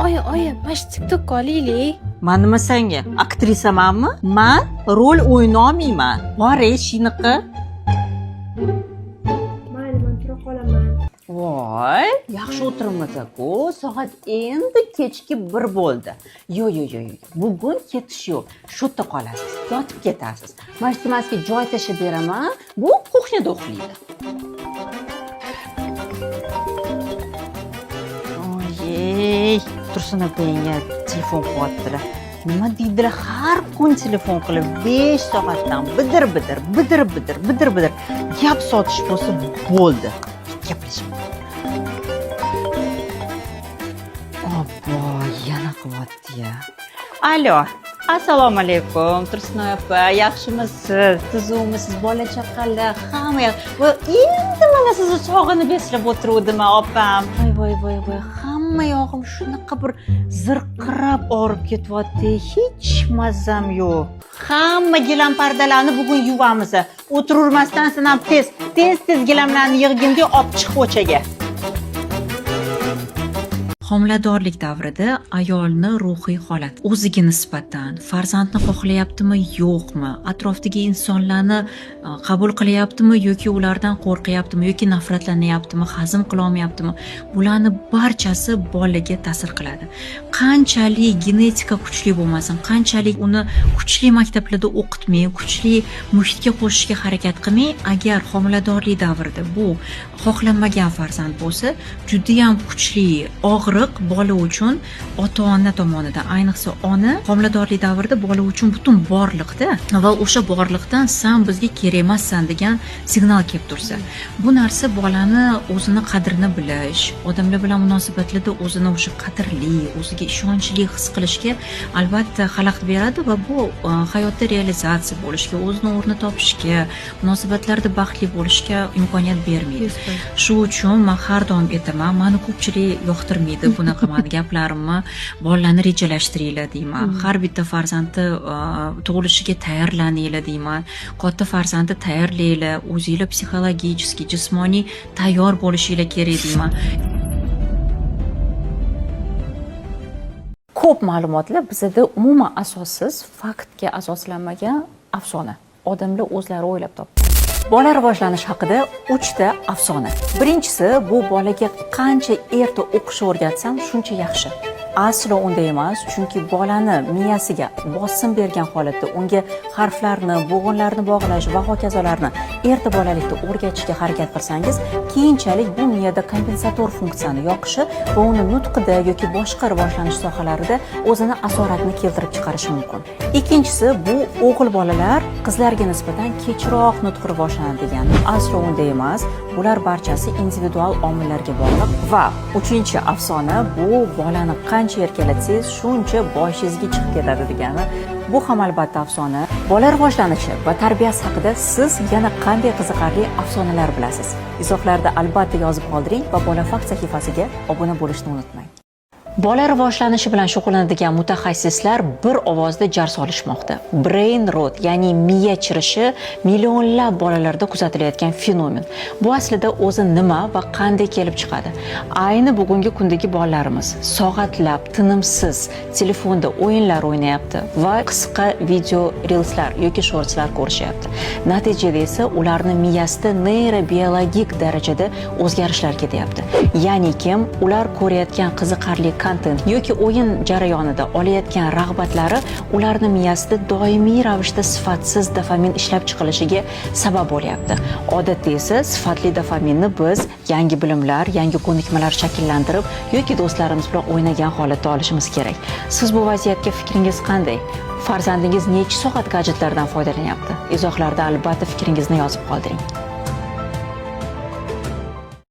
Oyi, oyi, mana shu TikTokka olaylik. Man nima senga aktrisamanmi? Man rol o'ynolmayman. Bor eshikni qil. Mayli, man tura qolaman. Voy, yaxshi o'tiribmiz-ku. Soat endi kechki 1 bo'ldi. Yo, yo, yo, yo. Bugun ketish yo'q. Shu yerda qolasiz. Yotib ketasiz. Mana shu sizga joy tashlab beraman. Bu kuxnyada uxlaydi. Oy, Tursun opangga telefon qilyaptilar. Nima deydilar? Har kun telefon qilib 5 soatdan bidir-bidir, bidir-bidir, bidir-bidir gap sotish bo'lsa bo'ldi. Gaplashib. Obbo, yana qilyapti-ya. Alo, assalomu alaykum, Tursunoy opa, yaxshimisiz? Tuzukmisiz? Bola chaqalar, hamma yoq. Va endi mana sizni sog'inib eslab o'tiruvdim, opam. Voy, voy, voy, voy, hamma yog'im shunaqa bir zirqirab og'rib ketyapti, hech mazam yo'q. Hamma gilam pardalarni bugun yuvamiz. O'tirurmasdan sen ham tez, tez, tez gilamlarni yig'ginda olib chiq ko'chaga. Homiladorlik davrida ayolni ruhiy holat o'ziga nisbatan farzandni xohlayaptimi yo'qmi, atrofdagi insonlarni qabul qilyaptimi yoki ulardan qo'rqyaptimi yoki nafratlanyaptimi, hazm qilolmayaptimi, bularni barchasi bolaga ta'sir qiladi. Qanchalik genetika kuchli bo'lmasin, qanchalik uni kuchli maktablarda o'qitmay, kuchli muhitga qo'shishga harakat qilmay, agar homiladorlik davrida bu xohlanmagan farzand bo'lsa, judayam kuchli og'riq bola uchun ota-ona tomonidan, ayniqsa ona homiladorlik davrida bola uchun butun borliqda va o'sha borliqdan san bizga kerak emassan degan signal kelib tursa, bu narsa bolani o'zini qadrini bilish, odamlar bilan munosabatlarda o'zini o'sha qadrli, o'ziga ishonchli his qilishga albatta xalaqit beradi va bu hayotda realizatsiya bo'lishga, o'zini o'rni topishga, munosabatlarda baxtli bo'lishga imkoniyat bermaydi. Shu uchun men har doim aytaman, meni ko'pchilik yoqtirmaydi bunaqa mani gaplarimni, bolalarni rejalashtiringlar deyman. Har bitta farzandni tug'ilishiga tayyorlaninglar deyman. Katta farzandni tayyorlanglar, o'zinglar psixologически, jismoniy tayyor bo'lishinglar kerak deyman. Ko'p ma'lumotlar bizada umuman asossiz, faktga asoslanmagan afsona. Odamlar o'zlari o'ylab topgan. Bola rivojlanishi haqida 3 ta afsona. Birinchisi, bu bolaga qancha erta o'qishni o'rgatsam, shuncha yaxshi. Aslo unday emas, chunki bolani miyasiga bosim bergan holatda unga harflarni, bo'g'inlarni bog'lash va hokazolarni erta bolalikda o'rgatishga harakat qilsangiz, keyinchalik bu miyada kompensator funksiyani yoqishi va uni nutqida yoki boshqa rivojlanish sohalarida o'zini asoratini keltirib chiqarishi mumkin. Ikkinchisi, bu o'g'il bolalar qizlarga nisbatan kechroq nutq rivojlanadi degani. Aslo unday emas. Bular barchasi individual omillarga bog'liq. Va uchinchi afsona, bu bolani qancha erkalatsangiz, shuncha boshingizga chiqib ketadi degani. Bu ham albatta afsona. Bola rivojlanishi va tarbiyasi haqida siz yana qanday qiziqarli afsonalar bilasiz? Izohlarda albatta yozib qoldiring va Bola Fakt sahifasiga obuna bo'lishni unutmang. Bola rivojlanishi bilan shug'ullanadigan mutaxassislar bir ovozda jar solishmoqda. Brain rot, ya'ni miya chirishi millionlab bolalarda kuzatilayotgan fenomen. Bu aslida o'zi nima va qanday kelib chiqadi? Ayni bugungi kundagi bolalarimiz soatlab tinimsiz telefonda o'yinlar o'ynayapti va qisqa video reelslar yoki shortslar ko'rishyapti. Natijada esa ularni miyasida neyrobiologik darajada o'zgarishlar ketyapti. Ya'ni kim ular ko'rayotgan qiziqarli kontent yoki o'yin jarayonida olayotgan rag'batlari ularni miyasida doimiy ravishda sifatsiz dopamin ishlab chiqilishiga sabab bo'lyapti. Odatda esa sifatli dopaminni biz yangi bilimlar, yangi ko'nikmalar shakllantirib yoki do'stlarimiz bilan o'ynagan holatda olishimiz kerak. Siz bu vaziyatga fikringiz qanday? Farzandingiz necha soat gadjetlardan foydalanyapti? Izohlarda albatta fikringizni yozib qoldiring.